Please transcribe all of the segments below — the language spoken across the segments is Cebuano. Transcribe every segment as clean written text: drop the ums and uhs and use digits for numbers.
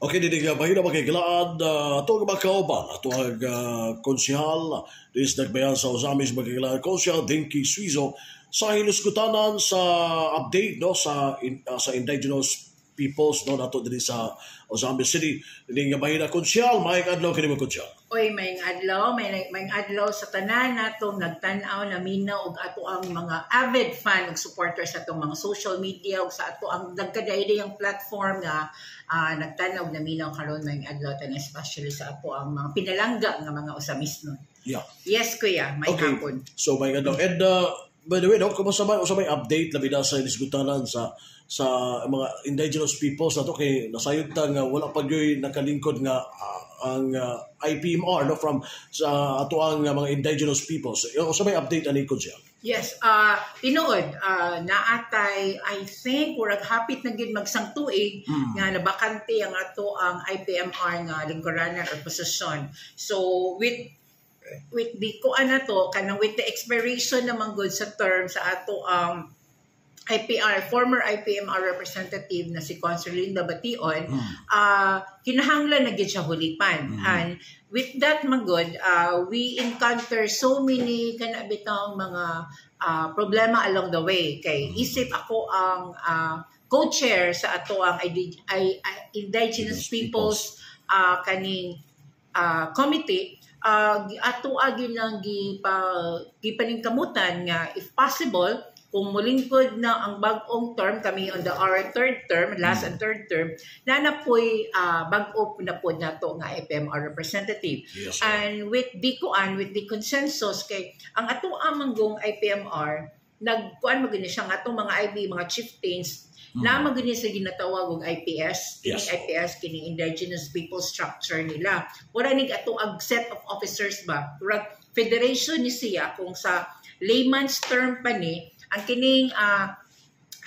Okay, diri nga bahina makigilaad ato nga makauban ato ang konsehal diri sa Nagbayan sa Ozamiz, makigilaad Konsehal Dinky Suizo sa hinuskutanan sa update, no, sa indigenous peoples, no, nato diri sa Ozamiz City. Diri nga bahina, Konsehal, maayong adlaw kini, Konsehal. Oy, maayong adlaw, may adlaw sa tanan natong nagtan-aw, naminaw og ato ang mga avid fan ug supporters sa atong mga social media ug sa ato ang nagkadaydayang platform nga nagtan-aw ug naminaw karon. Maayong adlaw tanan, especially sa ato ang mga pinalangga nga mga Ozamisnon. Yes, kuya, may hapon. So may adlaw. And by the way, no, kumusta man, usa may update labi na sa hisgutanan sa mga indigenous peoples nato, kay nasayod ta nga wala pa gyoy nakalingkod nga ang IPMR, no, from sa ato ang mga indigenous peoples. Usa may update ani, siya? Yes, tinuod, naatay, I think murag hapit na gid magsang tuig nga nabakante ang ato ang IPMR nga lingkuranan or posisyon. So with the kuan na to, kanang with the expiration naman gud sa term sa ato ang IPR, former IPMR representative na si Consul Linda Bation, kinahanglan na gid siya hulipan. And with that magod, we encounter so many kana bitang mga problema along the way. Kay isip ako ang co-chair sa ato ang Indigenous Peoples kaning committee, ato agi nang gipaningkamutan nga if possible, kung mulingkod na ang bag-ong term, kami on the our third term, last and third term, na napoy bag-o na po nato nga IPMR representative. And with the kuan, with the consensus, kay ang ato amanggong IPMR nagkuan man siya nga atong mga IB, mga chieftains, na man gani sa ginatawag og IPS, kining IPS, kining Indigenous People Structure nila. Wala nig ato ag set of officers ba. Murag federation ni siya kung sa layman's term pa ni. Ang kining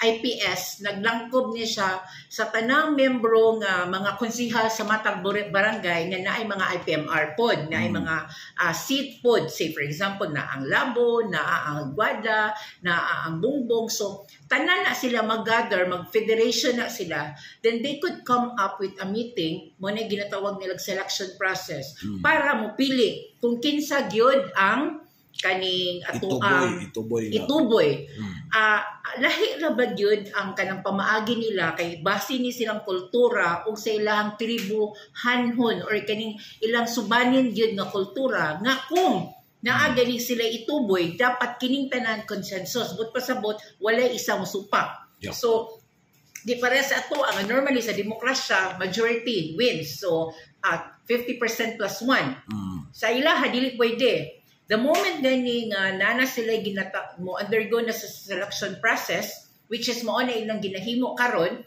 IPS naglangkob ni siya sa tanang membro nga mga konsihal sa matag barangay nga naay mga IPMR pod, naay mga seat pod. Say for example, na ang Labo, na ang Aguada, na ang Bongbong. So tanan na sila mag-gather, mag-federation na sila, then they could come up with a meeting mo na ginatawag nilang selection process para mo pili kung kinsa gyud ang kaning ato Ituboy, ang ituboy nga. Ituboy. Lahi ra ba gyud ang kanang pamaagi nila kay base ni silang kultura ug sa ilang tribo hanhon or kaning ilang subanin gyud nga kultura nga kung naa gani sila ituboy, dapat kining tanan consensus, but pasabot walay isa mosupak. So di pare sa ato ang normally sa demokrasya, majority wins, so at 50% plus 1. Sa ilaha dili pwede. The moment gani nga nana sila ginata mo undergo na sa selection process, which is mao na ilang ginahimo karon,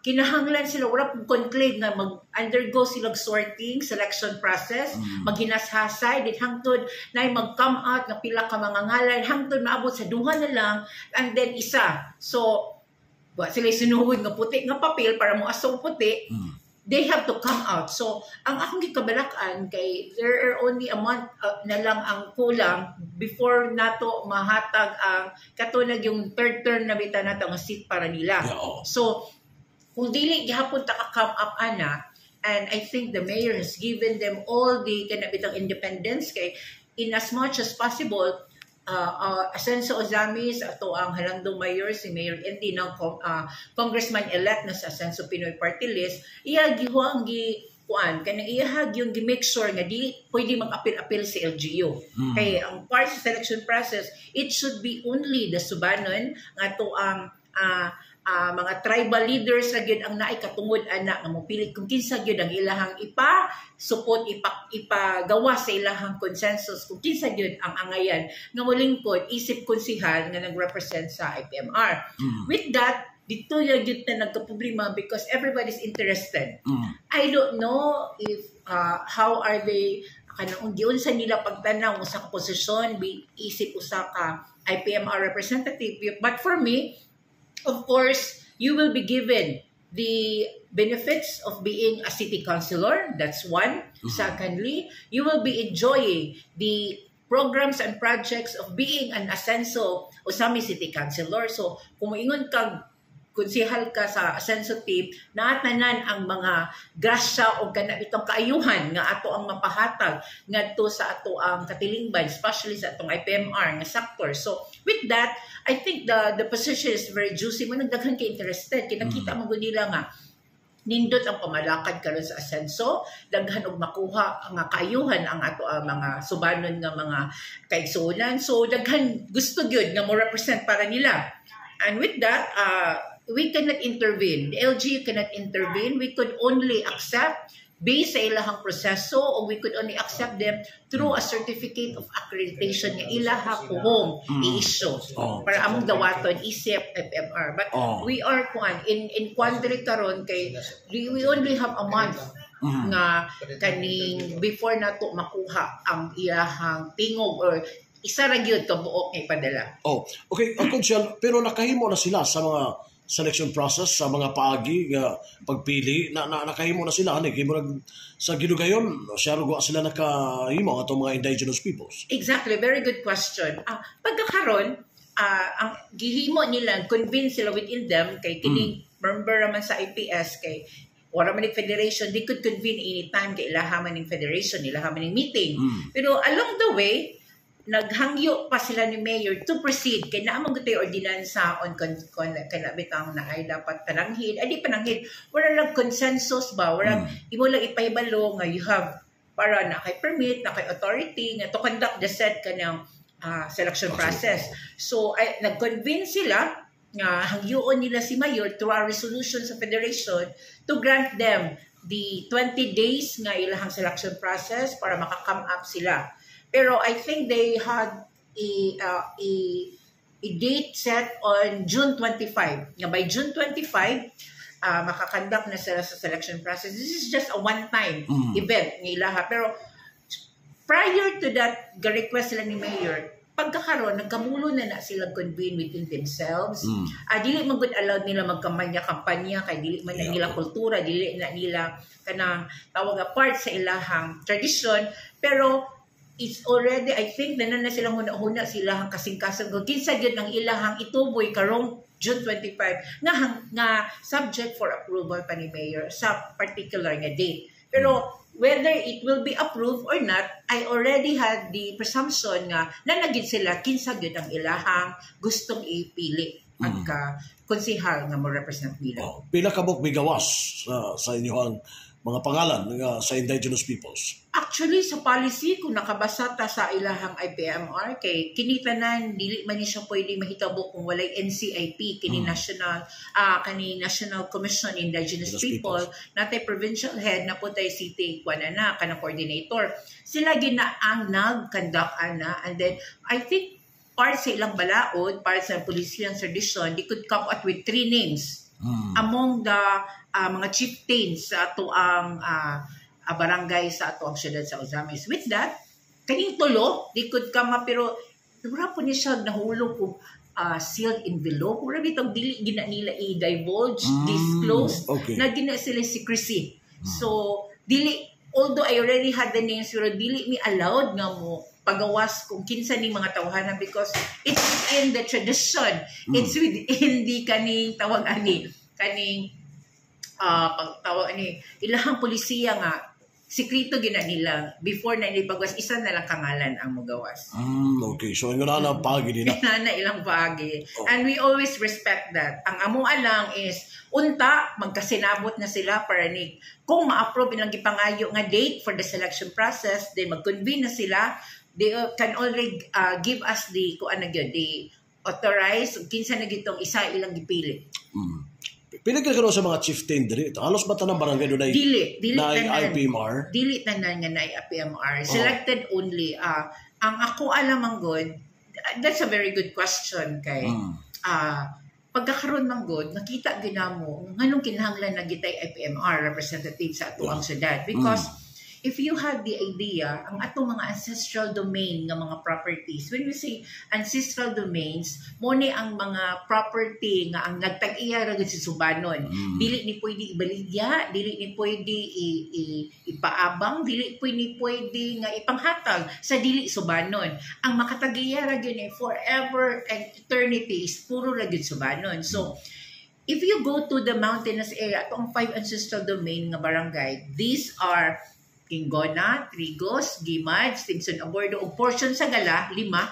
kinahanglan sila wala pong conclave nga mag-undergo sila og sorting, selection process, maghinashasay din hangtod na mag-come out nga pila ka mga ngalan hangtod maabot sa duha na lang and then isa. So wa sila sinuhod nga puti nga papel para mo aso puti. They have to come out. So, ang akong gikabalak-an kay there are only a month na lang ang kulang before nato mahatag ang katunag yung third term na bita nato nga seat para nila. So, kung dili gihapon ta ka come up ana, and I think the mayor has given them all the kana bitang independence kay in as much as possible, Asenso Ozamis, ato ang halandong mayor, si Mayor Andy ng congressman-elect na sa Asenso Pinoy Party List, iya gihuang gi kuan kanang iya yung gi-make sure nga dili pwede mag-apil-apil si LGU. Kay ang part sa selection process, it should be only the Subanon nga to ang mga tribal leaders na gyud ang naay katungod ana nga mopili kung kinsa gyud ang ilahang ipa support, ipa ipagawa sa ilahang consensus kung kinsa gyud ang angayan nga molingkod isip konsihal nga nagrepresent sa IPMR. With that, dito ya gyud ta nagka-problema because everybody's interested. I don't know if how are they kanang giunsa nila pagtanaw usa ka posisyon bi isip usa ka IPMR representative. But for me, of course, you will be given the benefits of being a city councilor. That's one. Secondly, you will be enjoying the programs and projects of being an Asenso Ozamiz City Councilor. So, kung moingon kag konsehal ka sa Asenso team, naatanan ang mga grasya o kana itong kaayuhan nga ato ang mapahatag ngadto sa ato ang katilingban, especially sa atong IPMR nga sector. So with that, I think the position is very juicy mo, nagdaghan kay interested kay nakita mo gud nila nga nindot ang pamalakad karon sa Asenso, daghan og makuha nga kaayuhan ang ato ang mga subanon nga mga kaigsuonan. So daghan gusto gyud nga mo represent para nila. And with that, we cannot intervene. The LGU cannot intervene. We could only accept based sa ilahang proseso o we could only accept them through a certificate of accreditation nga ilaha puhong i-issue para among dawaton isip FMR. But we are kuan in quandary karon kay we only have a month nga kaning before nato makuha ang iyahang tingog or isa ra gyud ka buok nga ipadala. Oh, okay, Konsehal, pero nakahimo na sila sa mga selection process, sa mga paagi nga pagpili na nakahimo na sila ani kay murag sa gidugayon siya wa sila nakahimo atong mga indigenous peoples. Exactly, very good question. Pagkakaron, ang gihimo nila, convince sila within them kay kining member raman sa IPS, kay wala man ning federation, they could convene anytime kay ilaha man ning federation, ilaha man ning meeting. Pero along the way, naghangyo pa sila ni Mayor to proceed kay naa man gud ordinansa on kon kana bitang na ay dapat pananghid, ay di pananghid, wala lang consensus ba, wala imo lang ipahibalo nga you have para na kay permit na kay authority nga to conduct the said kanang selection process. So ay nag-convince sila nga hangyoon nila si Mayor through a resolution sa federation to grant them the 20 days nga ilahang selection process para maka-come up sila. Pero I think they had a date set on June 25. Nga by June 25, maka-conduct na sila sa selection process. This is just a one-time event nga ilaha. Pero prior to that, ga-request sila ni Mayor, pagkakaroon, nagkamulo na na sila convene within themselves. Dili man gud allowed nila magkampanya-kampanya kay dili man na nila kultura, dili na nila kanang tawag apart sa ilahang tradition, pero it's already, I think, na na silang huna-huna sila ang kasing-kasing kung kinsa gyud ang ilahang ituboy karong June 25 nga subject for approval pa ni Mayor sa particular nga date. Pero whether it will be approved or not, I already had the presumption nga nanagid sila kinsa gyud ang ilahang gustong ipili pagka konsehal nga mo represent nila. Oh, pila ka buok migawas sa inyong mga pangalan nga sa indigenous peoples? Actually, sa policy, kung nakabasa ta sa ilahang IPMR, kay kinitanan, dili man ni siya pwede mahitabo kung walay NCIP, kini national, kani National Commission Indigenous Indigenous People, natay provincial head na po tay city kuan na kanang coordinator. Sila gina ang nag-conduct ana, and then I think part sa ilang balaod, part sa policiyang tradition, they could come up with three names among the mga chieftains sa ato ang barangay sa ato ang syudad sa Ozamiz. With that, kaning tulo, they could come up, pero wala po ni siya nahulog og sealed envelope. Wala bitong dili gina nila i-divulge, disclose, na gina sila secrecy. So, dili, although I already had the names, pero dili mi allowed nga mo pagawas kung kinsa ning mga tawhana because it's within the tradition. It's within the kaning tawag ani, kaning pagtawag ani, ilahang polisiya nga sikreto gina nila before na ipagawas, isa na lang kangalan ang mugawas. Okay. So ingon na ang paagi nila. Na ilang paagi. Oh. And we always respect that. Ang amo lang is unta magkasinabot na sila para ni kung ma-approve ilang gipangayo nga date for the selection process, then mag-convene na sila. They can already give us the kuan na gyud, the authorize kinsa na gitong isa ilang gipili. Pila ka karon sa mga chieftain diri? Halos ba tanang barangay dunay Dili, dili na tanan. IPMR? Dili tanan nga naay IPMR. Selected only. Ang ako alam ang good, that's a very good question kay pagkakaroon man good, nakita ginamo nganong kinahanglan na gitay IPMR representative sa ato ang syudad, because if you have the idea, ang atong mga ancestral domain nga mga properties, when we say ancestral domains, mo ni ang mga property nga ang nagtag-iya ra gud si Subanon. Dili ni pwede ibaligya, dili ni pwede ipaabang, dili pwede ni pwede nga ipanghatag sa dili Subanon. Ang makatag-iya ra gyud ni forever and eternity is puro ra gyud Subanon. So, If you go to the mountainous area, atong five ancestral domain nga barangay, these are Guingona, Trigos, Guimad, Stimson Abordo, ug portion sa Gala, lima,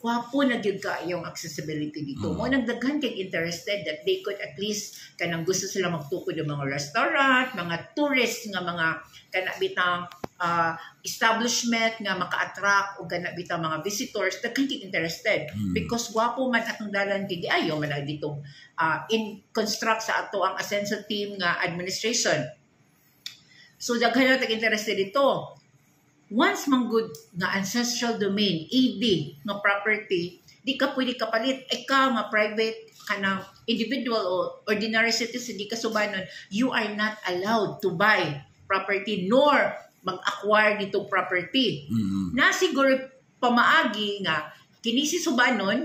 kwapo na gyud kaayo ang accessibility dito. Mao nang daghan kay interested that they could at least kanang gusto sila magtukod ng mga restaurant, mga tourists nga mga kana bitang establishment nga maka-attract og kana bitang mga visitors, daghan kay interested because gwapo man atong dalan kay giayo man na ditong in construct sa ato ang Asenso team nga administration. So daghan na tag interested dito. Once man gud nga ancestral domain, AD nga property, di ka pwede kapalit. Ikaw nga private kanang individual o ordinary citizen, di ka subanon, you are not allowed to buy property nor mag-acquire dito property. Na siguro pamaagi nga kini si subanon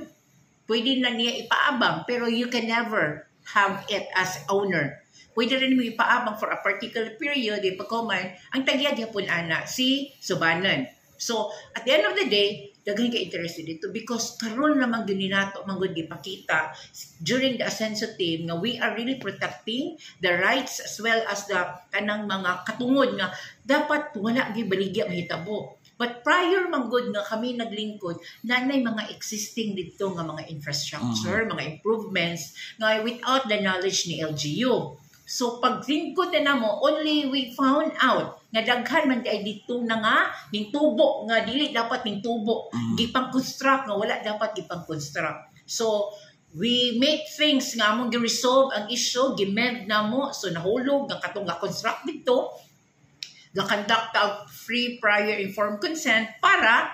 pwede na niya ipaabang, pero you can never have it as owner. Pwede rin mo ipaabang for a particular period, di pagkuman, ang tagya gyapon ana si subanon. So, at the end of the day, daghan ka interested dito because karon lamang gyud ni nato man gud gipakita during the Asenso team nga we are really protecting the rights as well as the kanang mga katungod nga dapat wala gyud baligya mahitabo. But prior man gud nga kami naglingkod, nanay mga existing dito nga mga infrastructure, mga improvements nga without the knowledge ni LGU. So paglingkod na namo, only we found out nga daghan man di ay dito na nga ning tubo nga dili dapat ning tubo, gipang-construct nga wala dapat gipang-construct. So we make things nga among gi-resolve ang issue, gimend namo, so nahulog nga katong ga-construct dito, ga-conduct og free prior informed consent para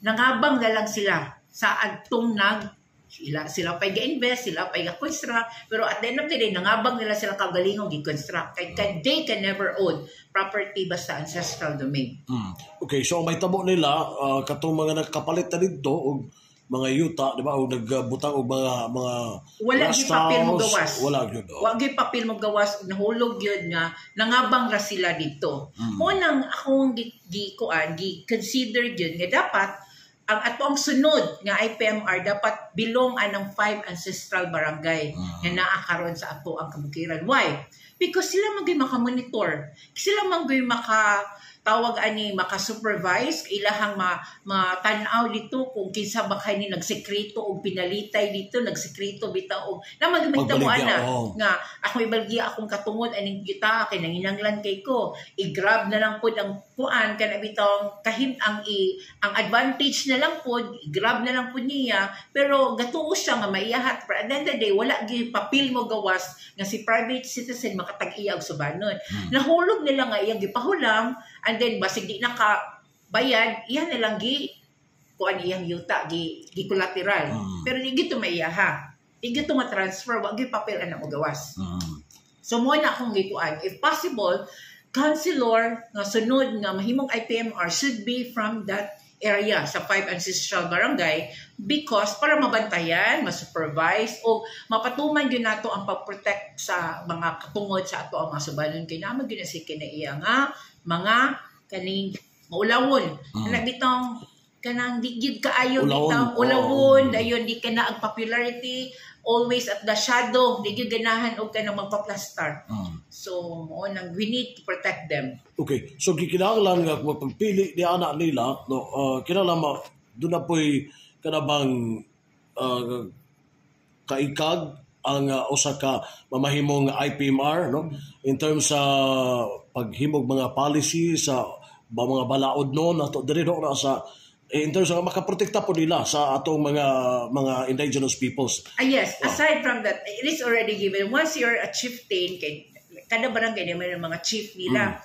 nangabang na lang sila sa adtong nag sila sila pa'y ga-invest, sila pa'y ga-construct, pero at the end of the day, nangabang nila sila kagalingong gi-construct. Kay they can never own property basta ancestral domain. Okay, so ang mahitabo nila katong mga nagkapalit na didto og mga yuta, di ba? Og nagbutang og mga Wala rest gyud papel mo house, gawas. wala gyud. Oh. Wa gyud papel mo gawas, nahulog gyud nga nangabang ra sila dito. Mo nang akong gi, gi kuan, gi consider gyud nga dapat ang ato ang sunod nga IPMR dapat belong anang five ancestral barangay nga naa karon sa ato ang kabukiran. Why? Because sila man gyud maka-monitor. Sila man gyud maka tawag ani, maka-supervise ilahang ma matan-aw dito kung kinsa ba kay ni nagsekreto og pinalitay dito, nagsekreto bitaw og na man mahitabo Pagbaligya, ana nga ako ibalgi akong katungod aning kita kay nanginanglan kay ko, i-grab na lang pod ang kuan kana bitong kahim ang i ang advantage na lang pod, i-grab na lang pod niya, pero gatuo siya nga maiyahat, pero at the end of the day, wala gyud papel mo gawas nga si private citizen makatag-iya og subanon. Nahulog nila nga iyang gipahulam and then basig di naka bayad, iya na lang gi kuan iyang yuta, gi gi collateral, pero di gito maiyaha, di gito ma-transfer, wa gyud papel ana mo gawas. So mo na akong gikuan, if possible, councilor nga sunod nga mahimong IPMR should be from that area sa five ancestral barangay because para mabantayan, ma-supervise o mapatuman gyud nato ang pag-protect sa mga katungod sa ato ang mga subanon kay naman gyud na si kinaiya nga mga kaning maulawon. Kana bitong kanang di gyud kaayo Ulawon. Bitong ulawon, dayon di ka na ang popularity, always at the shadow, di gyud ganahan og kanang magpa-plastar. So mo nang we need to protect them. Okay, so gikinahanglan nga kung pagpili ni anak nila, no, kinahanglan ma doon na po'y kanabang kaikag ang usa ka mamahimong IPMR, no, in terms sa paghimog mga policy sa ba mga balaod no nato diri, no, na sa in terms of makaprotekta po nila sa atong mga indigenous peoples. Ah, yes, aside from that, it is already given. Once you're a chieftain, kay kada barangay naman ang mga chief nila.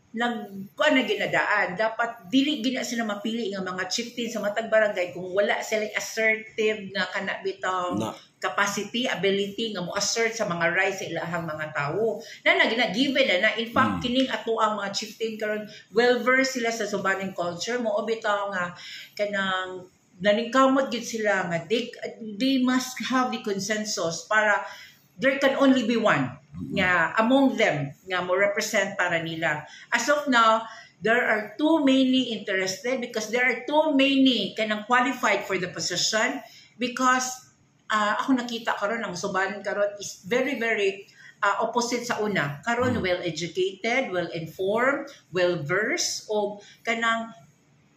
Nag kuan na ginadaan, dapat dili gina sila mapili nga mga chieftain sa matag barangay kung wala sila assertive nga kana bitong Na. Capacity, ability nga mo assert sa mga rights sa ilahang mga tawo. Na na gina given na na in fact kining ato ang mga chieftain karon, well versed sila sa Subanen culture, mo bitaw nga kanang naningkamot gyud sila nga they must have the consensus para there can only be one nga among them nga mo represent para nila. As of now, there are too many interested because there are too many kanang qualified for the position because Ako nakita karon, ang Subanon karon is very very opposite sa una. Karon, well educated, well informed, well versed o kanang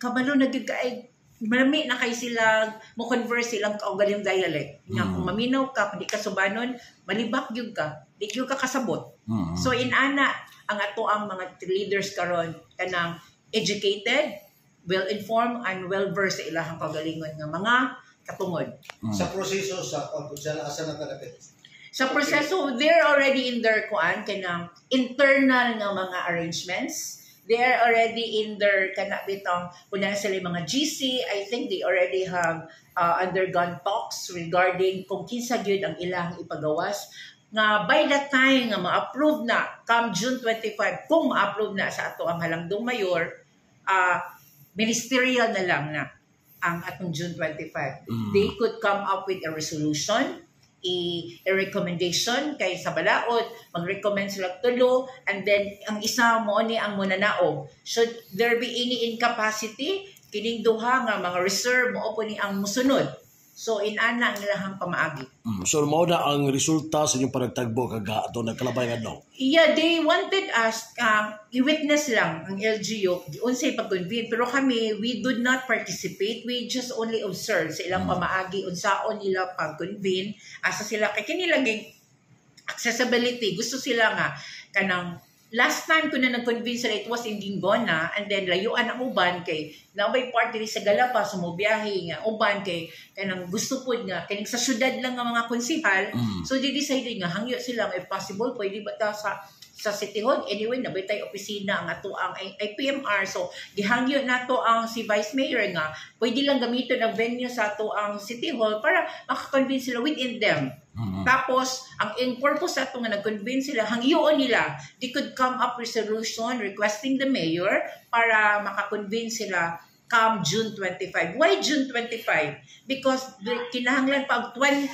kabalo na gyud kay malami na kay sila mo converse silang kaugaling dialect. Nga kung maminaw ka, kung di ka Subanon, malibak gyud ka. Di gyud ka kasabot. So inana ang ato ang mga leaders karon, kanang educated, well informed and well versed sa ilahang kagalingon nga mga katungod. Sa proseso sa kung asa na kalapit? Sa proseso, they're already in their kuan, kanang internal nga mga arrangements. They are already in their kana bitong kung na sila yung mga GC. I think they already have undergone talks regarding kung kinsa gyud ang ilang ipagawas nga by that time nga ma-approve na come June 25, kung ma-approve na sa ato ang halangdong mayor, ministerial na lang na ang atong June 25. They could come up with a resolution, a recommendation kay sa balaod, mag-recommend sila tulo and then ang isa mo ni ang munanaog. Should there be any incapacity, kining duha nga mga reserve mo po ni ang musunod. So inana ang ilahang pamaagi. So mao na ang resulta sa inyong panagtagbo kag ato nagkalabay nga adlaw. Yeah, they wanted us i-witness lang ang LGU unsay pag-convene, pero kami, we do not participate. We just only observe sa ilang pamaagi unsaon nila pag-convene, asa sila kay kini lagi accessibility. Gusto sila nga kanang last time ko na nag-convene sila, it was in Guingona, and then layuan ang uban kay naa may part diri sa Galapa sa mobiyahe nga uban kay kanang gusto pod nga kining sa syudad lang nga mga konsehal. So they decided nga hangyo sila nga if possible, pwede ba ta sa City Hall? Anyway, naa bay opisina ang ato ang IPMR, so gihangyo nato ang si Vice Mayor nga pwede lang gamiton ang venue sa ato ang City Hall para maka-convince sila within them. Tapos, ang in purpose ato nga nag-convince sila, hangyoon nila, they could come up with solution requesting the mayor para maka-convince sila come June 25. Why June 25? Because kinahanglan pag 20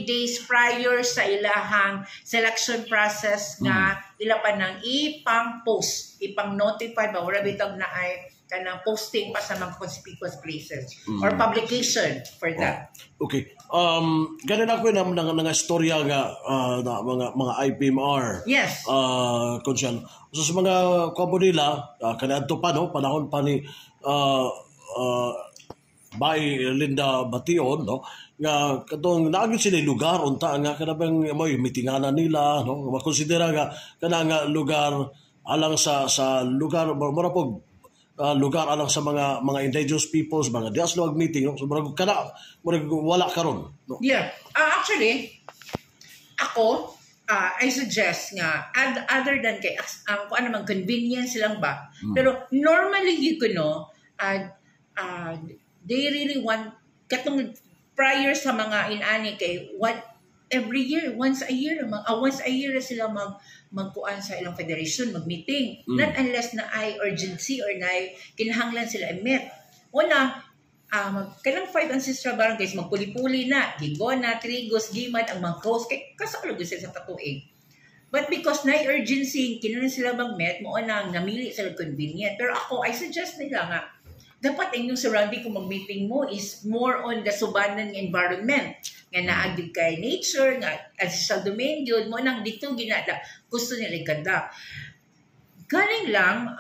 days prior sa ilahang selection process nga ila pa nang ipang-post, ipang-notify ba, wala bitag na ay kanang posting pa sa mga conspicuous places or publication for that. Okay. Ganun ako na nga nga istorya nga na mga IPMR. Konsehal. So sa mga kwabo nila, kaniadto pa, no, panahon pa ni Bay Linda Bation, no, nga katong naa gyud sila lugar unta nga kanabang mo'y mitinganan nila, no, makonsidera nga kana nga lugar alang sa lugar, mura pog lugar alang sa mga indigenous peoples, mga dias meeting, no. So murag kana murag wala karon, no. Yeah. Actually, ako, I suggest nga, other than kay, ang kung ano man, convenience lang ba? Pero normally, you could know, they really want, katong prior sa mga inani kay, what, every year, once a year, once a year sila magkuan sa ilang federation, mag-meeting. Not unless na ay urgency or na ay kinahanglan sila i-meet. Una, kanang five ancestral barangays, magpuli-puli na, Guingona, Trigos, Guimad, ang mga host, kay kasalo sila sa katuig. But because na urgency, kinahanglan sila mag-met, mo nang namili sila convenient. Pero ako, I suggest nila nga, dapat ang inyong surrounding kung mag-meeting mo is more on the subanan nga environment nga naa gyud kay nature nga ancestral domain yun mo nang dito ginada gusto nila i-conduct. Galing lang,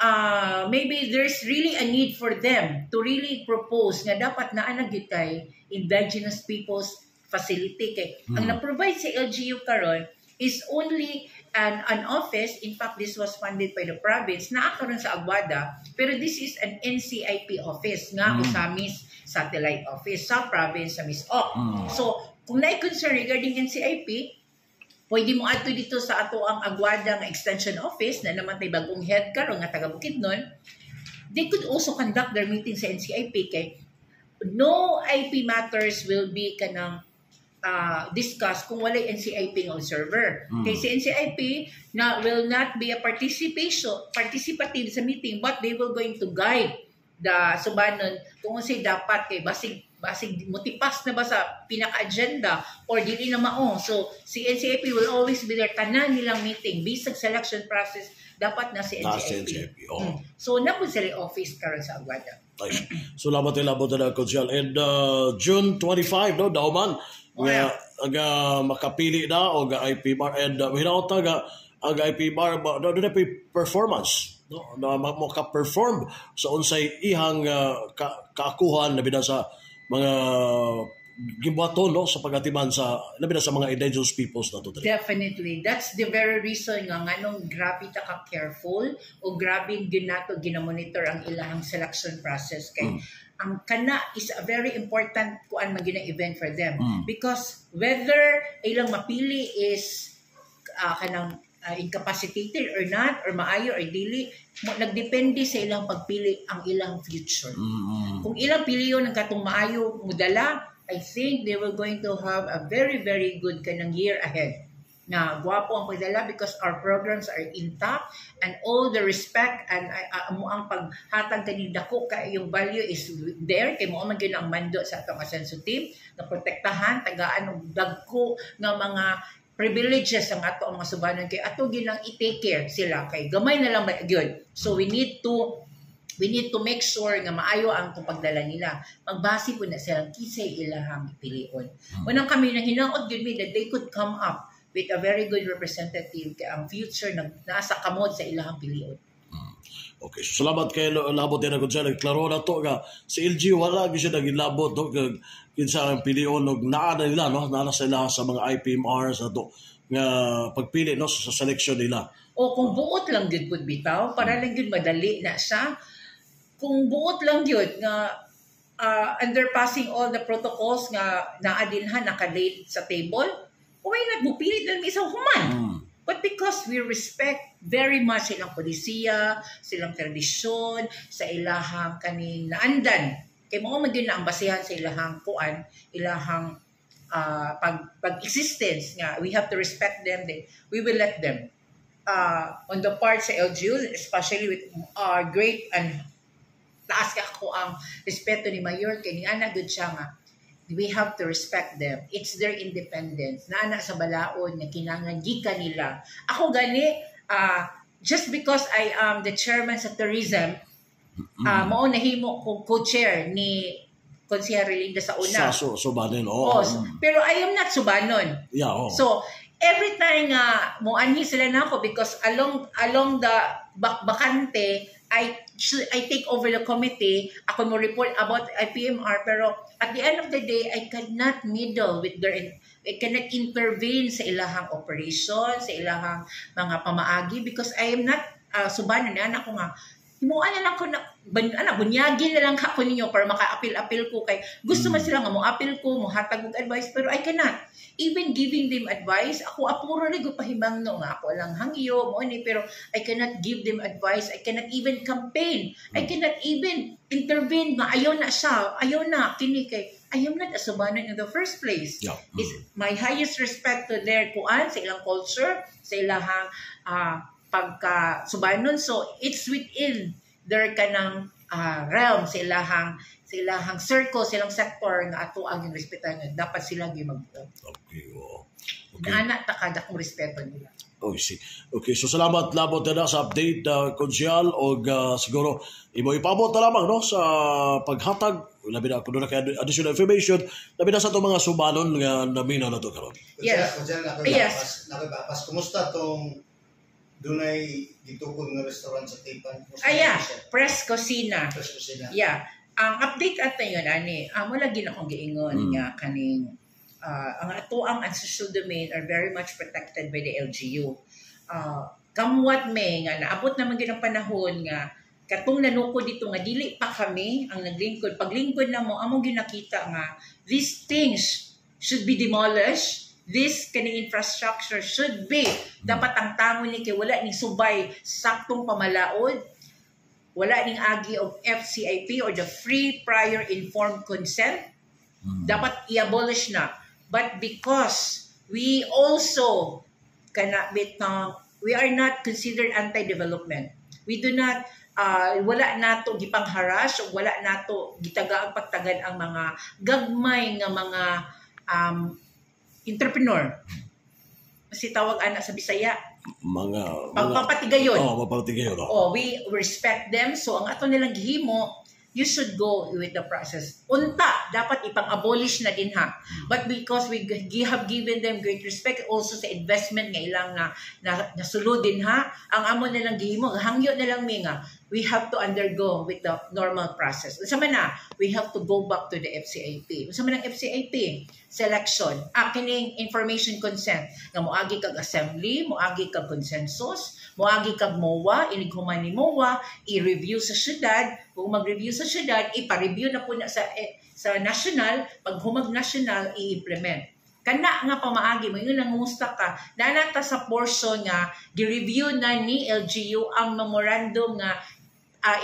maybe there's really a need for them to really propose nga dapat naa na gyud kay indigenous peoples facility kay ang na-provide sa LGU karon is only an office. In fact, this was funded by the province, naa karon sa Aguada, pero this is an NCIP office nga Ozamiz satellite office sa province sa MisOcc. So kung naay concern regarding NCIP, pwede mo adto dito sa ato ang Aguada nga extension office na naman tay bagong head karon nga taga Bukidnon. They could also conduct their meeting sa NCIP kay no IP matters will be kanang discuss kung walay NCIP nga observer. Kay si NCIP na will not be a participation participative sa meeting, but they will going to guide the subanon kung unsay dapat kay basig Basig mutipas na ba sa pinaka-agenda or dili na mao. So si NCIP will always be there, tanan nilang meeting, bisag selection process, dapat na si Na sa NCIP. NCIP. Oh. So naa pud sila office karon sa Aguada. Nice. So labot labot na, Konsehal. And June 25, no, dauman nga nga makapili na og IPMR and hinaot nga ang IPMR ba do na performance, no, na mo ka-perform sa unsay ihang kaakuhan labi na sa mga gibuhaton, no, sa pagatiman sa labi na sa mga indigenous peoples na to diri. Definitely. That's the very reason nga nganong grabe ta ka careful o grabe gyud nato ginamonitor ang ilahang selection process kay ang kana is a very important kuan man gyud na event for them because whether ilang mapili is kanang incapacitated or not or maayo or dili mo, nagdepende sa ilang pagpili ang ilang future. Kung ilang piliyon ang katong maayo mudala, I think they were going to have a very, very good kanang year ahead na gwapo ang pagdala because our programs are intact and all the respect and mo ang paghatag kani dako kay yung value is there kay mo man gyud ang mando sa atong Asenso team na protektahan, tagaan og dagko nga mga privileges ang ato ang mga subanon kay ato ginang i-take care sila kay gamay na lang ba gyud. So we need to make sure nga maayo ang itong pagdala nila. Magbase po na silang kinsay ilahang pilion. Unang kami na hinaot gyud mi that they could come up with a very good representative kay ang future nag nasa kamot sa ilahang pilion. Okay, so salamat kay labot din ako dyan. Klaro na to nga si LG wala gyud siya nagilabot, no, kag kinsa ang pilion og naa na nila, no, naa na sila sa mga IPMR sa to nga pagpili, no, sa selection nila. O kung buot lang gyud pud bitaw, para lang gyud madali na siya. Kung buot lang gyud nga underpassing all the protocols nga naa dinha naka-lay sa table, why not mupili na lang isang human? But because we respect very much silang polisiya, silang tradisyon, sa ilahang kaning naandan. Kay mao man gyud na ang basehan sa ilahang kuan, ilahang pag existence nga we have to respect them, then we will let them. On the part sa LGU, especially with our great and taas ka ako ang respeto ni Mayor kay ni ana gud siya nga we have to respect them. It's their independence. Naa sa balaod nga kinahanglan gikan nila. Ako gani, just because I am the chairman sa tourism, mao nahimo ko co-chair ni Konsehal Relinda sa una. Sa subanin, oo. Oh, pero I am not Subanon. Yeah, oo. So, every time nga mo anhi sila na ako because along the bakante I take over the committee, ako mo report about IPMR, pero at the end of the day I cannot meddle with their, I cannot intervene sa ilahang operation, sa ilahang mga pamaagi because I am not subanon. Na ako nga himuan na lang ko na ana, bunyagin na lang ako ninyo para maka-apil-apil ko kay gusto man sila nga mo-apil ko, mo hatag og advice, pero I cannot even giving them advice. Ako apuro rin ko pahimangno nga ako lang hangyo mo ni, pero I cannot give them advice. I cannot even campaign. I cannot even intervene nga ayaw na siya, ayaw na kini kay I am not a subanon in the first place. Is my highest respect to their kuan, sa ilang culture, sa ilahang pagka subanon. So it's within their kanang realm, sa ilahang circle, silang sector nga ato ang respetan nga dapat sila gyud magbuot. Okay, oo. Okay. Naana ta kada kong respeto nila. Oh, see. Okay, so salamat labot na sa update, Konsehal, og siguro imo ipabot na lamang, no, sa paghatag labi na kuno na kay additional information labi na sa atong mga subanon nga naminaw na to karon. Yes. Konsehal, Yes. Nakoy bapas. Kumusta tong dunay gitukod nga restaurant sa Tipan? Kumusta Ah, yeah. na siya? Press Cocina. Press Cocina. Yeah. Ang update at yun, ani, amo lagi na akong giingon nga kaning ang ato ang ancestral domain are very much protected by the LGU. Come what may, nga naabot naman gyud ang panahon nga katong nanukod dito nga dili pa kami ang naglingkod. Paglingkod na mo, among ginakita nga these things should be demolished. This kaning infrastructure should be dapat ang tangon ni kay wala ning subay saktong pamalaod, wala ning agi og FCIP or the free prior informed consent, dapat i-abolish na. But because we also kana bitang we are not considered anti-development, we do not Wala nato gipangharash o wala nato gitagaang pagtagad ang mga gagmay nga mga entrepreneur. Kasi tawag ana sa Bisaya, Mga pagpapatigayon. Oh, mapapatigayon. Oh. Oh, we respect them. So ang ato nilang gihimo, you should go with the process. Unta, dapat ipang-abolish na din ha. But because we have given them great respect also sa investment nga ilang na nasulod din ha, ang amo nilang gihimo, hangyo na lang mi nga, we have to undergo with the normal process. Unsa man na, we have to go back to the FCIP. Unsa man ang FCIP? Selection. Ah, kining information consent. Nga moagi kag assembly, moagi kag consensus, moagi kag MOA, inig human ni MOA, i-review sa syudad. Kung mag-review sa syudad, ipa-review na po na sa national, pag humag national, i-implement. Kana nga pamaagi mo, yun ang ngumusta ka, nanata sa portion nga, gi-review na ni LGU ang memorandum nga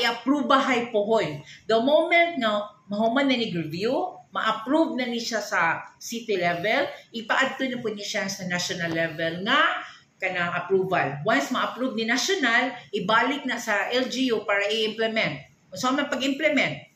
i-approve pohon. The moment nga mahuman na ni review, ma-approve na ni siya sa city level, ipaadto na po ni siya sa national level nga kanang approval. Once ma-approve ni national, ibalik na sa LGU para i-implement. So, man pag-implement,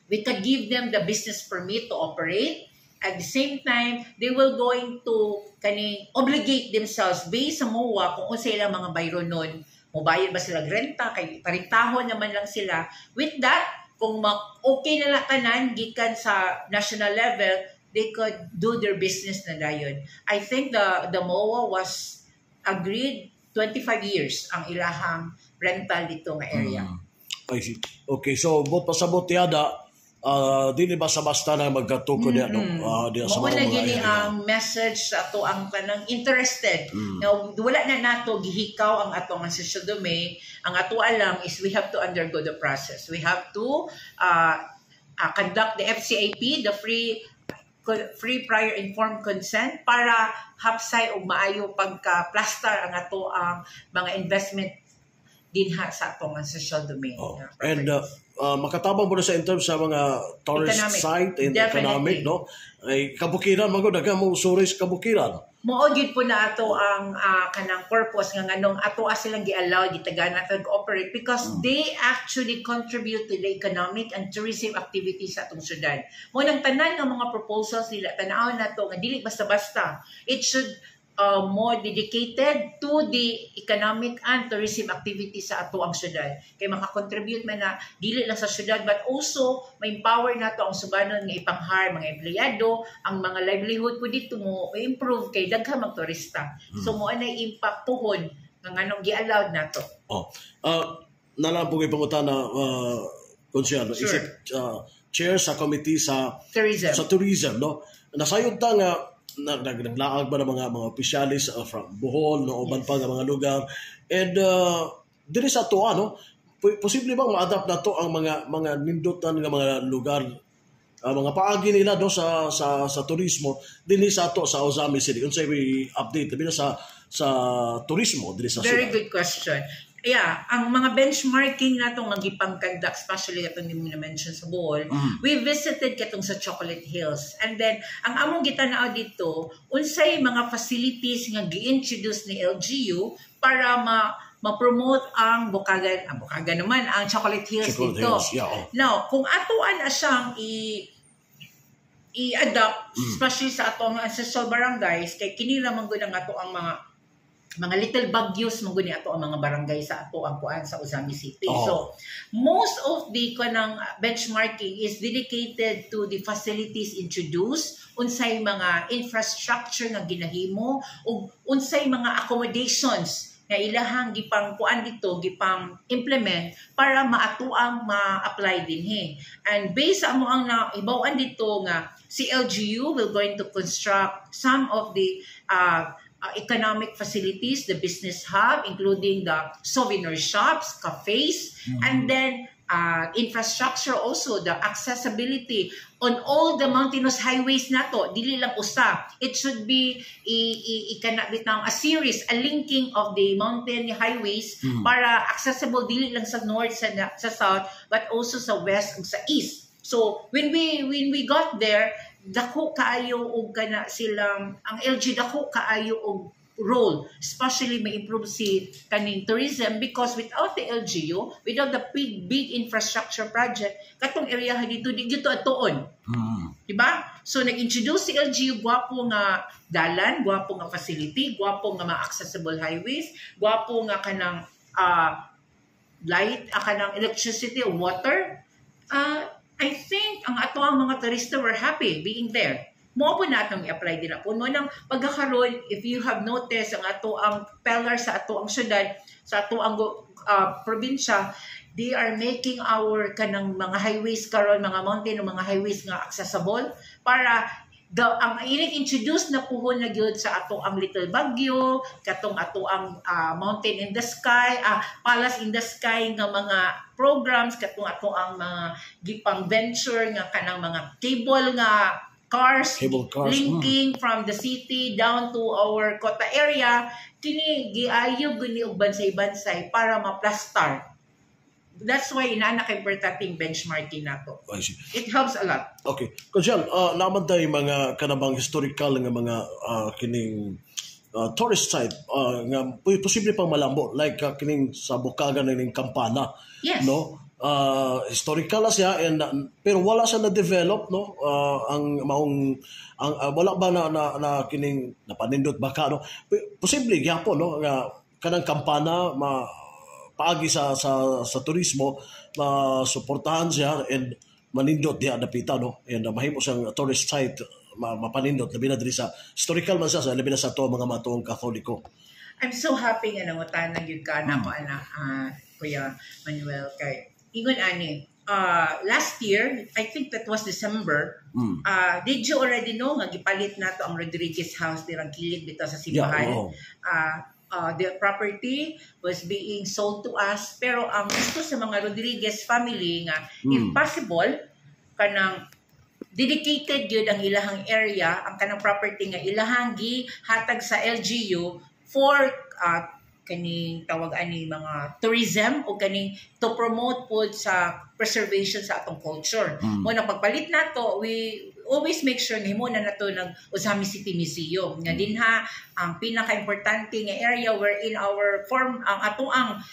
we could give them the business permit to operate. At the same time, they will going to kaning obligate themselves based sa MOA kung unsa ilang mga bayronon. Mobayad ba sila renta kay parintahon naman lang sila. With that, kung okay na lang tanan gikan sa national level, they could do their business na dayon. I think the MOA was agreed 25 years ang ilahang rental dito nga area. I see. Okay, so bot pasabot yada, dili basta-basta na magkatukod mm-hmm. no? Diya sa Mao mga na gini area. Ang message sa ato ang kanang interested. Now, wala na nato gihikaw ang atong ancestral domain. Ang ato lang is we have to undergo the process. We have to conduct the FCIP, the free prior informed consent, para hapsay og maayo pagka plaster ang ato ang mga investment dinha sa atong ancestral domain. Oh. And makatabang mo na sa in terms sa mga tourist Economic. Site and Definitely. Economic, no? Ay kabukiran man gud, daghan mo tourist kabukiran. Mao gyud po na ato ang kanang purpose nga nganong ato silang gi-allow, gitagaan nato operate, because they actually contribute to the economic and tourism activities sa atong syudad. Mo nang tanan nga mga proposals nila, tan-awon nato nga dili basta-basta. It should more dedicated to the economic and tourism activities sa ato ang syudad. Kay makakontribute man na dili lang sa syudad but also ma-empower nato ang subanon nga ipang-hire mga empleyado, ang mga livelihood po dito mo improve kay daghan magturista. So mo na impact pohon nga nganong gi-allowed nato. Oh. Nalang po kay pangutana, Konsehal, no? Sure. Isip chair sa committee sa Tourism. Sa tourism, no? Nasayod ta nga naglaag ba ng mga opisyalis from Bohol, no, uban pa nga mga lugar, and diri sa ato, no, posible bang ma-adapt na to ang mga nindutan nga mga lugar, mga paagi nila, no, sa turismo dinhi sa ato sa Ozamiz City? Unsay may update labi na sa turismo dinhi sa Very syudad? Good question. Yeah, ang mga benchmarking nato nga gipang-conduct, especially atong nimo na mention sa Bohol, we visited katong sa Chocolate Hills. And then, ang among gitanaw dito, unsay mga facilities nga gi-introduce ni LGU para ma ma-promote ang Bukagan naman, ang Chocolate Hills Chocolate dito. Hills, yeah, oh. Now, kung atuan na siyang i-adopt, especially sa atong ancestral barangays, kay kini lamang gud ang ato ang mga little Baguios man gud ni ato ang mga barangay sa ato ang kuan sa Ozamiz City. Oo. So, most of the kanang benchmarking is dedicated to the facilities introduced, unsay mga infrastructure nga ginahimo ug unsay mga accommodations nga ilahang gipang kuan dito, gipang implement para maatuang ma-apply dinhi. And based sa amo ang naibaw-an dito nga si LGU will going to construct some of the economic facilities, the business hub, including the souvenir shops, cafes, and then infrastructure also, the accessibility on all the mountainous highways nato, dili lang usa. It should be i kana bitang a series, a linking of the mountain highways para accessible dili lang sa north, sa south, but also sa west ug sa east. So when we got there, dako kaayo og kana silang ang LG dako kaayo og role, especially ma-improve si kaning tourism, because without the LGU, without the big big infrastructure project, katong area dito di gyud to atuon. Di ba? So nag-introduce si LGU gwapo nga dalan, gwapo nga facility, gwapo nga mga accessible highways, gwapo nga kanang light, kanang electricity, water. I think ang ato ang mga turista were happy being there. Mao po natong i-apply din po. Mo nang pagkakaroon, if you have noticed, ang ato ang pillar sa ato ang syudad, sa ato ang probinsya, they are making our kanang mga highways karon, mga mountain o mga highways nga accessible para ang ini-introduce na puhon na gyud sa ato ang Little Baguio, katong ato ang Mountain in the Sky, Palace in the Sky nga mga programs, katong ato ang mga gipang venture nga kanang mga cable nga cars, Cable cars, linking from the city down to our Kota area. Kini giayo guni og bansay-bansay para maplastar. That's why inana kay importanteng benchmarking nato. I see. It helps a lot. Okay. Konsehal, naman tayo mga kanabang historical nga mga kining tourist site nga posible pang malambo, like kining sa Bukagan, ning Kampana. No? Historical na siya and pero wala siya na-develop, no? Ang maong ang wala ba na kining napanindot ba ka, no? Posible gyapon, no, nga kanang kampana ma paagi sa turismo ma suportahan siya and manindot diha dapita, no, and mahimo siyang tourist site, mapanindot labi na diri sa historical man siya sa labi na sa ato mga matuong Katoliko. I'm so happy nga nangutana gyud ka nako ana, Kuya Manuel, kay ingon ani, last year, I think that was December, did you already know nga gipalit nato ang Rodriguez House dirang kilid bitaw sa simbahan? Oo. The property was being sold to us, pero ang gusto sa mga Rodriguez family nga if possible kanang dedicated gyud ang ilahang area, ang kanang property nga ilahang gihatag sa LGU for kaning tawag ani mga tourism o kaning to promote pod sa preservation sa atong culture. Mo na pagpalit nato, we always make sure nga himo na nato nag Ozamiz City Museum nga dinha ang pinaka-importante nga area wherein our form ang ato ang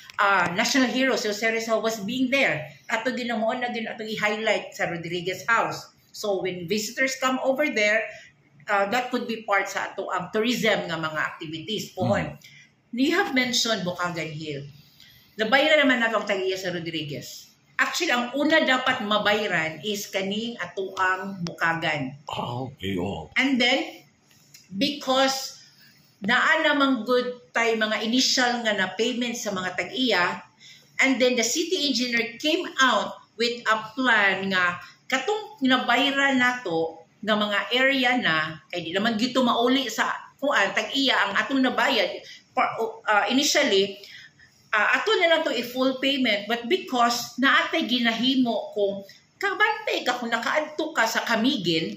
national hero si Jose Rizal was being there. Ato ginamuon na din atong i-highlight sa Rodriguez House. So when visitors come over there, that could be part sa ato ang tourism nga mga activities pohon. You have mentioned Bukagan Hill. Nabayran naman nato ang tag-iya sa Rodriguez. Actually, ang una dapat mabayran is kaning atuang Bukagan. Ah, okay, oh. And then, because naa namang good tay mga initial nga na payment sa mga tag-iya, and then the city engineer came out with a plan nga katong nabayran nato nga mga area na kay di naman gito mauli sa kuan tag-iya ang atong nabayad for, initially, ato na lang to i-full payment. But because naatay ginahimo, kung kabantay ka, kung nakaadto ka sa Camiguin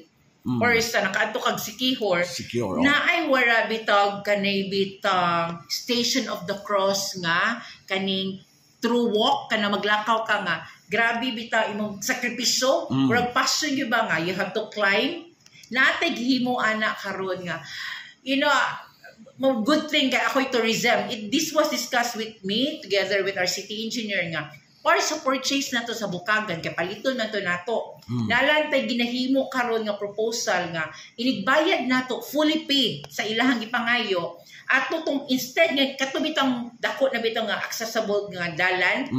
or sa nakaadto kag Siquijor, Secure. Oh. na ay wara bitag kanay bitang Station of the Cross nga kaning through walk ka na maglakaw ka nga grabe bitaw imong sakripisyo, murag passion gyud ba nga you have to climb. Natay gihimo ana karon nga mo good thing kay ako'y tourism. This was discussed with me together with our city engineer nga para sa purchase nato sa Bukagan kay paliton man to nato. Nalantay ginahimo karon nga proposal nga inigbayad nato, fully paid sa ilahang gipangayo ato tong instead nga kato bitang dako na bitang nga accessible nga dalan,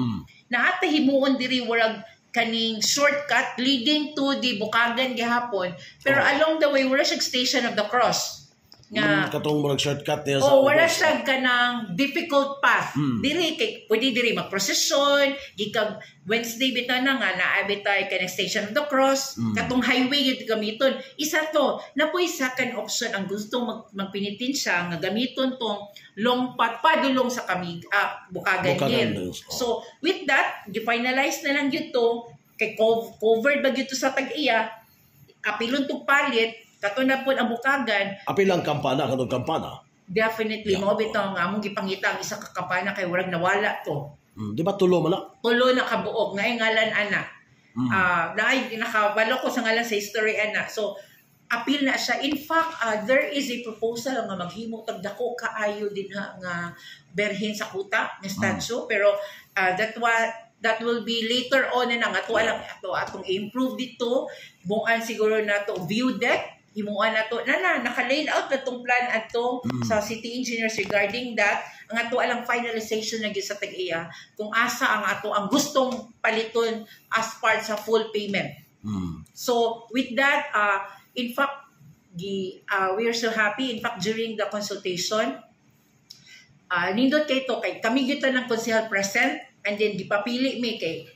na ate himuon diri warag kaning shortcut leading to the Bukagan gihapon, pero along the way wala siya Station of the Cross nga Katong murag shortcut niya sa Oh, wala ubos. siya kanang difficult path. Diri kay pwede diri magprosesyon, gikag Wednesday bitaw na nga naa bitay kanang Station of the Cross, katong highway yun gamiton. Isa to, na po'y second option ang gustong magpinitensya nga gamiton tong long path padulong sa kami Bukagan Bukagan Hill. Hills, oh. So with that, gi-finalize na lang gyud to kay covered ba gyud to sa tag-iya, apilon tong palit, kato na po ang Bukagan. Apil ang kampana, katong kampana. Definitely, mao bitaw nga among gipangita ang isa ka kampana kay warag nawala to. Di ba tulo man na? Tulo na kabuok, naay ngalan ana. Naay nakabalo ko sa ngalan sa history ana. So Appeal na siya. In fact, there is a proposal nga maghimo tag dako kaayo dinha nga Berhen sa Kuta nga statue, pero that will be later on na nga ato lang ato atong improve dito, buuan siguro nato view deck, himuan nato na na naka-laid out na tong plan adto sa city engineers regarding that. Ang ato alang finalization na gyud sa tag-iya kung asa ang ato ang gustong paliton as part sa full payment. So with that, in fact, we are so happy. In fact, during the consultation, nindot kay to kay kami gyud ng konsehal present and then gipapili mi kay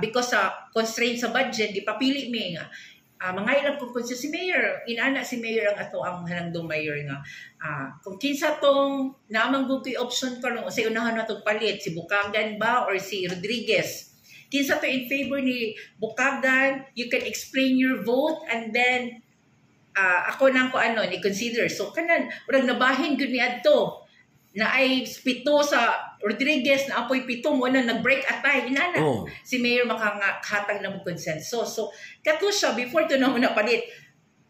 because sa constraint sa budget, gipapili mi nga mga ilang kung si mayor, inana si mayor ang ato ang halangdong mayor nga kung kinsa tong namang gud option karon sa unahan na palit, si Bukagan ba or si Rodriguez. Kinsa to in favor ni Bukagan, you can explain your vote and then ako nang ko ano ni consider. So kanan murag nabahin gyud ni adto na ay 7 sa Rodriguez, na apoy 7 mo na nag-break atay inana si mayor makanghatag na mo consensus. So kato siya before to na mo napalit,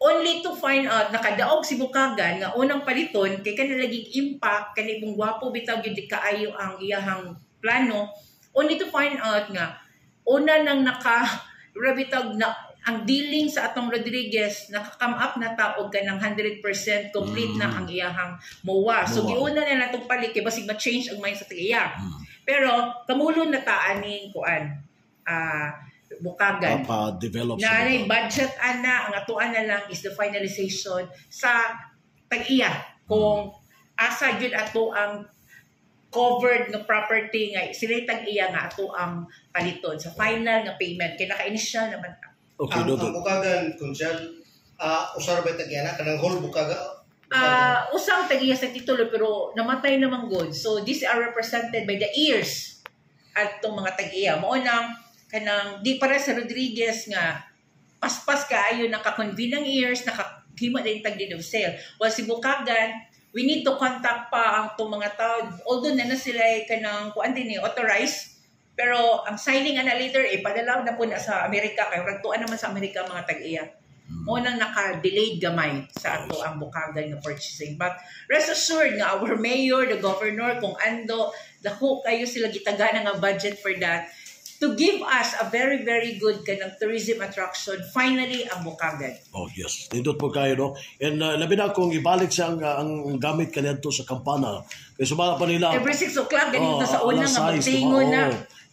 only to find out nakadaog si Bukagan nga unang paliton kay kana laging impact kani pong gwapo bitaw gyud kaayo ang iyahang plano, only to find out nga una nang naka rabitag na ang dealing sa atong Rodriguez, naka-come up na ta og kanang 100% complete na ang iyahang MOA. So MOA. Giuna na natong palit kay basig ma-change ang mind sa tiya. Pero kamulo na ta aning kuan Bukagan. Pa-develop Na sa anay budget ana, ang atuan na lang is the finalization sa tag-iya kung asa gyud ato ang covered nga property nga sila tag-iya nga ato ang paliton sa final nga payment kay naka-initial naman ta. Okay, Ang, noted. ang Bukagan, konsyal, usar ba tagyana kanang whole Bukaga? Usang tag-iya sa titulo pero namatay naman good. So these are represented by the heirs at tong mga tag-iya. Mao nang kanang di para sa Rodriguez nga paspas kaayo naka-convene ang heirs, nakahimo na yung tag deed of sale. While si Bukagan, we need to contact pa ang tong mga tao. Although na na sila ay kanang kuan din eh, authorized, pero ang signing ana later eh padala na po na sa Amerika kay ragtuan naman sa Amerika mga tag-iya. Mo nang naka-delayed gamay sa ato ang Bukagan nga purchasing. But rest assured nga our mayor, the governor, kung ando, dako kayo sila gitaga na nga budget for that to give us a very, very good kanang tourism attraction, finally, ang Bukagan. Oh, yes. Nindot po kayo, no? And labi na kung ibalik siya ang gamit kaniadto sa kampana. Kay sumala pa nila. Every 6 o'clock, ganito Oh, sa una alas nga 6, magtingo diba? na.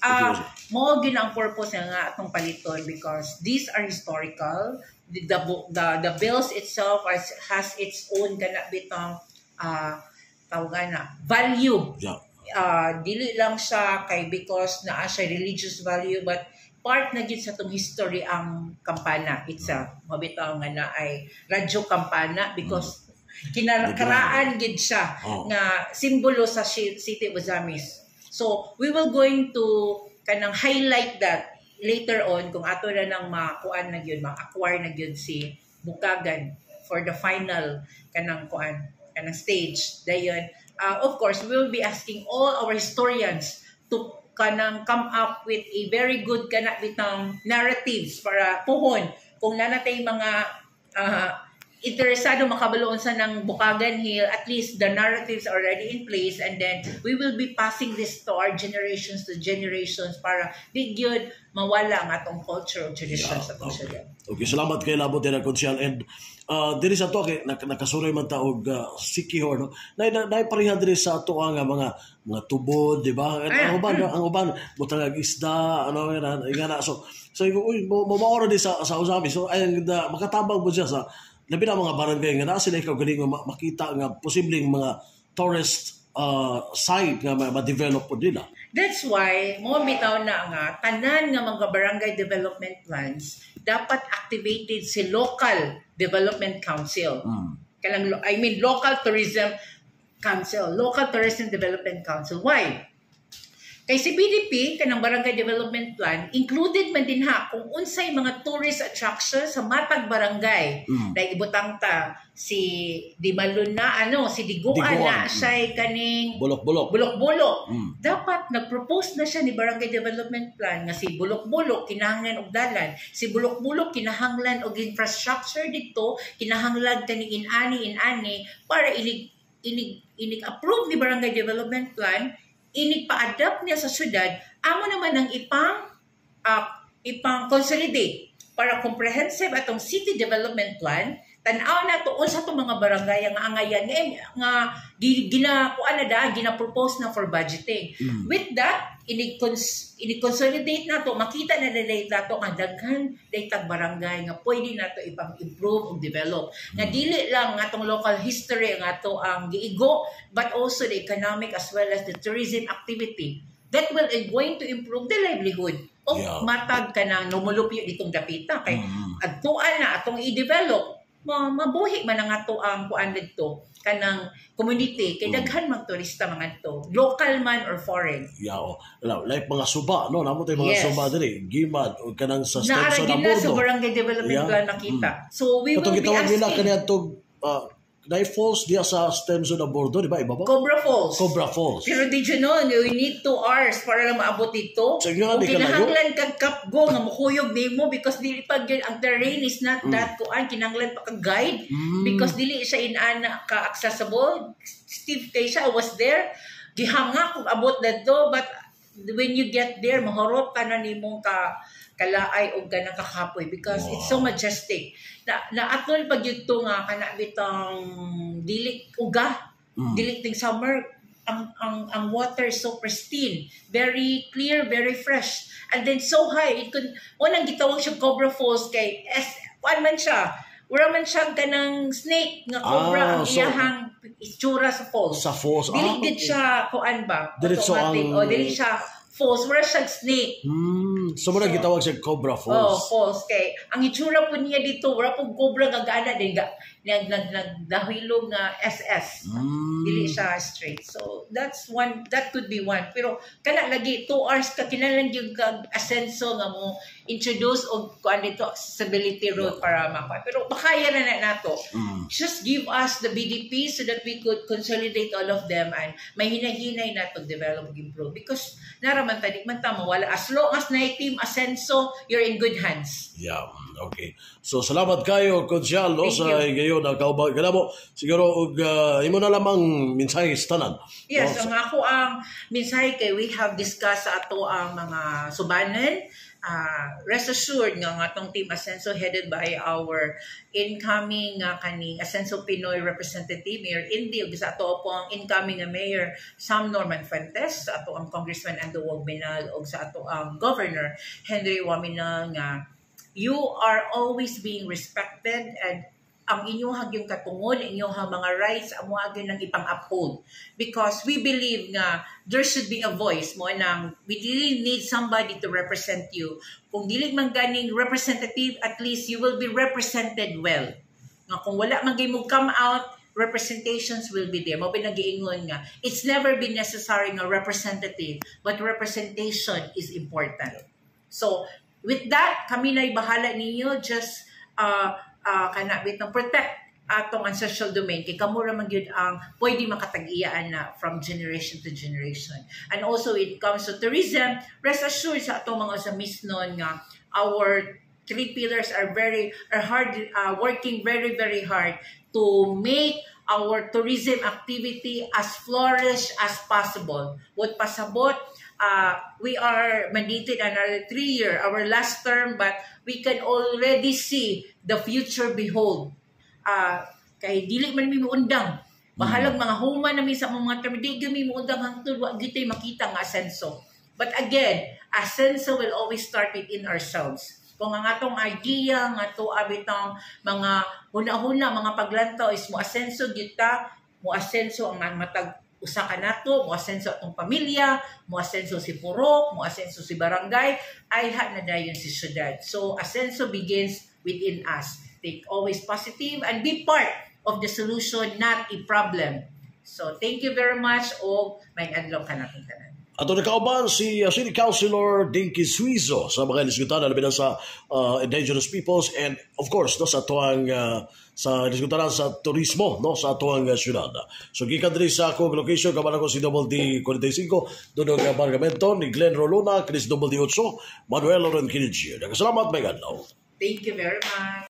Oh. Mo gyud ang purpose nga atong paliton because these are historical. The bells itself has its own kana bitang tawagan na value. Dili lang siya kay because naa siya religious value but part na gid sa tong history ang kampana itself. Mabitaw nga na ay radyo kampana because kinakaraan gid siya nga simbolo sa City of Ozamis. So we will going to kanang highlight that later on kung ato na nang makuan na gyud, ma-acquire na gyud si Bukagan for the final kanang kuan kanang stage dayon. Of course, we will be asking all our historians to kanang come up with a very good kana bitang narratives para puhon kung nanatay mga interesado makabaloon sa ng Bukagan Hill, at least the narratives are already in place and then we will be passing this to our generations to generations para di gyud mawala ang atong culture o tradition sa atong syudad. Okay, salamat kay labot din konsyal and diri sa to kay nakasuroy man ta og Siquijor, no. Nay na, nay pareha diri sa ato ang mga tubod, di ba? And ang uban butang og isda, ano nga nga na. So uy, mo mo di sa Ozamiz. So ay makatabang mo siya sa labi na mga barangay nga naa sila ikaw galing makita nga posibleng mga tourist site nga ma-develop po nila. That's why mo bitaw na nga tanan nga mga barangay development plans dapat activated si local development council. Kanang I mean local tourism council, local tourism development council. Why? Kay si BDP, kanang Barangay Development Plan, included man din ha kung unsay mga tourist attraction sa matag barangay. Like ibutang ta si Dimalun na ano, si Diguan, Diguan, na siya'y kaning Bulok-bulok. Bulok-bulok. Dapat nag-propose na siya ni Barangay Development Plan nga si Bulok-Bulok kinahanglan og dalan, si Bulok-Bulok kinahanglan og infrastructure dito, kinahanglan kaning inani inani para inig inig inig approve ni Barangay Development Plan, inig pa-adapt niya sa syudad, amo naman ang ipang consolidate para comprehensive atong city development plan. Tan-aw na to unsa tong mga barangay nga angayan nga gina kuan na da, gina-propose na for budgeting. With that, inig consolidate na to, makita na dali nato nga daghan daytag barangay nga pwede nato ipang-improve ug develop. Nga dili lang nga atong local history nga ato ang giigo, but also the economic as well as the tourism activity that will going to improve the livelihood of matag ka na numulupyo ditong dapita kay adtuan na atong i-develop, mabuhi man ang ato ang kuan didto kanang community kay daghan mang turista mga to, local man or foreign. Yeah, oh. Like mga suba, no? Namo tayo mga suba diri, Gimad o kanang sa Naara Stemson gyud na sa Abordo. Barangay Development Plan nakita. So we Katong will be gitawag nila asking kaniadtong Dai Falls diya sa Stemson Abordo, di ba? Iba ba? Cobra Falls. Cobra Falls. Pero did you know, we need 2 hours para lang maabot dito? So, nga, Kung di kalayo. kinahanglan kag kapgo nga mukuyog nimo because dili pa gyud ang terrain is not that kuan, kinahanglan pa kag guide because dili siya inana ka accessible. Steve kay siya, I was there. Gihanga kung abot dadto, but when you get there, mahurot ka na nimong ka kalaay og kanang kakapoy because it's so majestic. Na naatol pag yun to nga kana bitang dili uga, dili ting summer, ang water is so pristine, very clear, very fresh. And then so high, it could unang gitawag siya Cobra Falls kay es kuan man siya. Wala man siya kanang snake nga cobra Ah, ang iyahang itsura sa falls. Sa falls. Dili gid siya kuan ba? Diretso Automatic. O dili siya falls, wala siya snake. So mo na gitawag siya Cobra Oh, Falls. falls kay ang itsura po niya dito, wala pong cobra nga gaana din ga nag nag nagdahilog nga SS. Dili siya straight. So that's one, that could be one. Pero kana lagi 2 hours ka, kinahanglan gyud kag asenso nga mo introduce og kuan dito, accessibility road para makuha. Pero makaya na na nato. Just give us the BDP so that we could consolidate all of them and may hinahinay na to develop ug improve because naraman ta, di man ta mawala. As long as na team Asenso, you're in good hands. Yeah, okay. So salamat kayo, Konsyal, no, Thank sa you. gayon na kaubag kanamo. Siguro og imo na lamang mensahe sa tanan. Yes, No? ang ako ang mensahe kay we have discussed sa ato ang mga subanan. Rest assured nga ang atong Team Asenso headed by our incoming nga kaning Asenso Pinoy representative Mayor Indy ug sa ato po ang incoming nga Mayor Sam Norman Fuentes, sa ato ang Congressman Ando Oaminal ug sa ato ang Governor Henry Oaminal nga you are always being respected and ang inyong yung katungod, inyong mga rights, amo gyud nang ipang-uphold. Because we believe nga there should be a voice mo nang we really need somebody to represent you. Kung dili man ganing representative, at least you will be represented well. Nga kung wala man gay mo come out, representations will be there. Mo pinagiingon nga it's never been necessary nga representative, but representation is important. So, with that, kami na'y bahala ninyo. Just kana bitong protect atong ancestral domain kay kamo ra man gyud ang pwede makatag-iyaan na from generation to generation. And also when it comes to tourism, rest assured sa atong mga sa Misnon nga our three pillars are very are hard working very, very hard to make our tourism activity as flourish as possible. What pasabot, we are mandated another 3 year, our last term, but we can already see the future behold. Kay dili man mi muundang. Bahalag mga human na mi sa mga term, di gyud mi muundang hangtod wa gyud tay makita nga asenso. But again, asenso will always start within ourselves. Kung ang atong idea, nga ato abitang mga huna-huna, mga paglantaw is mo asenso gyud ta, mo asenso ang matag usa ka nato, mo asenso atong pamilya, mo asenso si purok, mo asenso si barangay, ay ha na dayon si syudad. So asenso begins within us. Think always positive and be part of the solution, not a problem. So thank you very much o may adlaw kanatong tanan. Ato nakauban si City Councilor Dinky Suizo sa mga hilisgutan, labi na sa indigenous peoples and of course, no, sa atuang sa hilisgutan sa turismo, no, sa atuang syudad. So gikan diri sa akong location, kauban ko si Double D 45, Dudong Bargamento, ni Glenn Roluna, Chris Double D 8, Manuel Loren Kiniji. Salamat, may adlaw. Thank you very much.